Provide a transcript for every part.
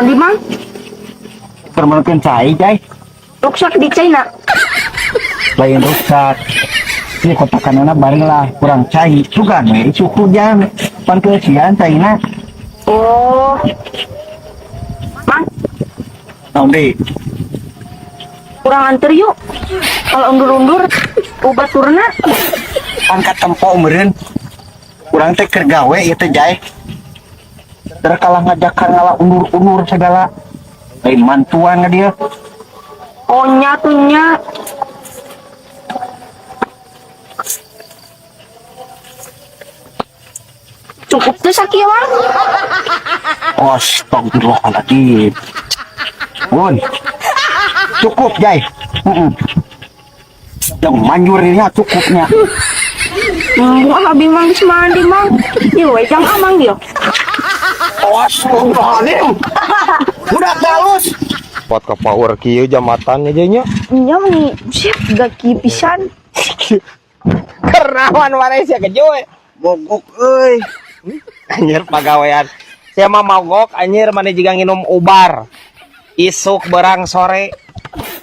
Mandi, Mang. Keur meunkeun cai, Jai. Ruksak di China. Lain rusak. Ini kotakanana bareng lah, kurang cai. Sugan we isuk hujan. Pan keusian caina. Oh. Mang, Naon deui? Kurang anter yuk. Kalau undur-undur, ubat turna. Pan katempo meureun. Urang teh keur gawe ieu teh, Jai. Der kalah ngajakan ngala undur-undur segala. Lain mantuan ka dia. Oh nya tuh nya. Cukup tuh sakieu, Mang. Astagfirullahaladzim. Bun. Cukup, Jai. Heeh. Yang manjurnya cukupnya. Wah, abi mang geus mandi, Mang. Ieu we jang amang dia. Astagfirullahaladzim. Budak halus. Pot ke power kieu jambatan nya nya. Nya meni siap gaki pisan. Kerawan maneh sia kejoy. Mogok euy. Anjir pagawean. Sia mah mogok anjir, maneh jiga nginum ubar. Isuk berang sore.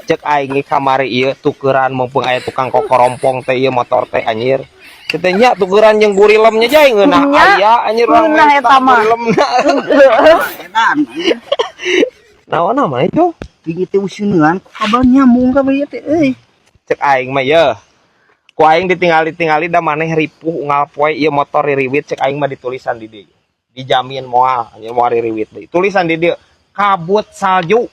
Cek aing ge kamari ieu tukeran mumpung aya tukang kokorompong teh ieu motor teh anjir. Teh nya tukeran jeung gurilemnya jai ngeunah Nya, aya anjir urang ngeunah menta eta mah. gurilemna. Edan. Naon namanya itu? Tinggi teh usieunan kabar nyambung ka ieu teh euy. Cek aing mah ye. Ku aing ditinggali-tingali da maneh ripuh unggal poe ieu motor ririwit, cek aing mah ditulisan di dieu. Dijamin moal anjir moal ririwit deui. Tulisan di dieu kabut salju.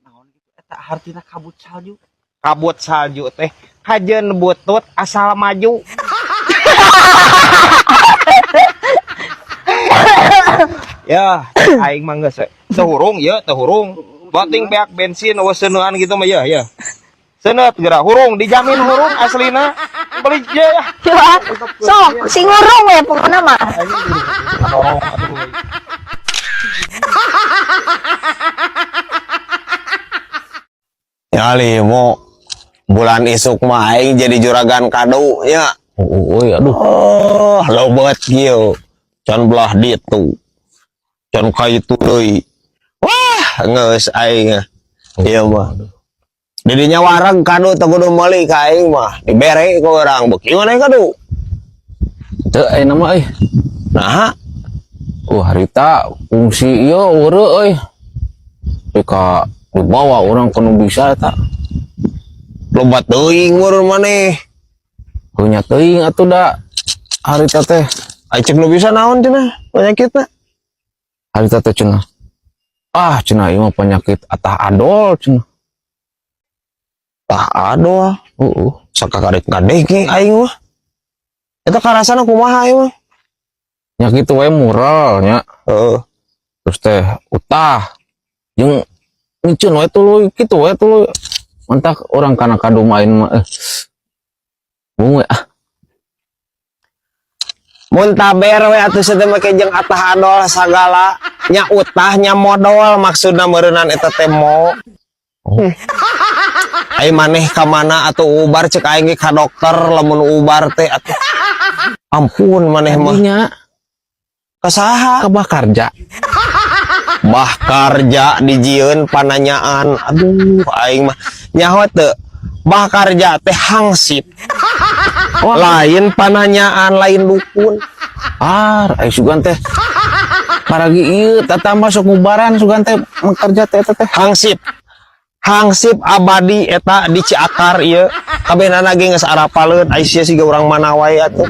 Naon gitu eta hartina kabut salju? Kabut salju teh kajeun butut asal maju. Ya, cek aing mah geus we. Teu hurung ye, teu hurung. Bating beak bensin eueuh seuneuan gitu mah ya, ya. Seuneut geura hurung, dijamin hurung aslina. Beli je ya. Sok, sing ngurung we pokona mah. Dorong atuh. Ya limo bulan isuk mah aing jadi juragan kado nya. Oh, oh, aduh. Oh, lobet kieu. Can belah ditu. Can ka itu deui. Wah, geus aing. Ieu mah. Didinya wareg kado teu kudu meuli ka aing mah. Dibere ku urang beuki maneh kado. Teu aya nama euy. Nah, Harita fungsi ieu eureun euy. Ka dibawa urang kudu bisa eta. Loba teuing meureun maneh. Heuh nya teuing atuh da harita teh. Ai cek nu bisa naon cenah penyakitna? Harita teh cenah. Ah, cenah ieu mah penyakit atah adol cenah. Tah adol. Heeh. Sakakarek ngadenge aing mah. Eta karasana kumaha aing mah? Nya kitu we mural nya. Heeh. Terus teh utah jeung ngicun we tuluy kitu we tuluy. Mentak urang kana kado main mah eh. Bung we ah. Muntaber we atuh teh make jeung atah adol sagala nya utah nya modol maksudna meureunnan eta teh mo. Ai maneh ka mana atuh ubar, cek aing ge ka dokter lamun ubar teh atuh. Ampun maneh mah. Nya. Ka saha? Ka Bah Karja. Bah Karja dijieun pananyaan. Aduh, aing mah nyaho teu? Bah Karja teh hangsip. Lain pananyaan, lain dukun. Ah, ai sugan teh. Paragi ieu tata masuk ngubaran sugan teh mengkerja teh eta teh. Hangsip. Hangsip abadi eta di Ciakar ieu. Kabehnana ge geus arapaleun, ai sia siga urang mana wae atuh.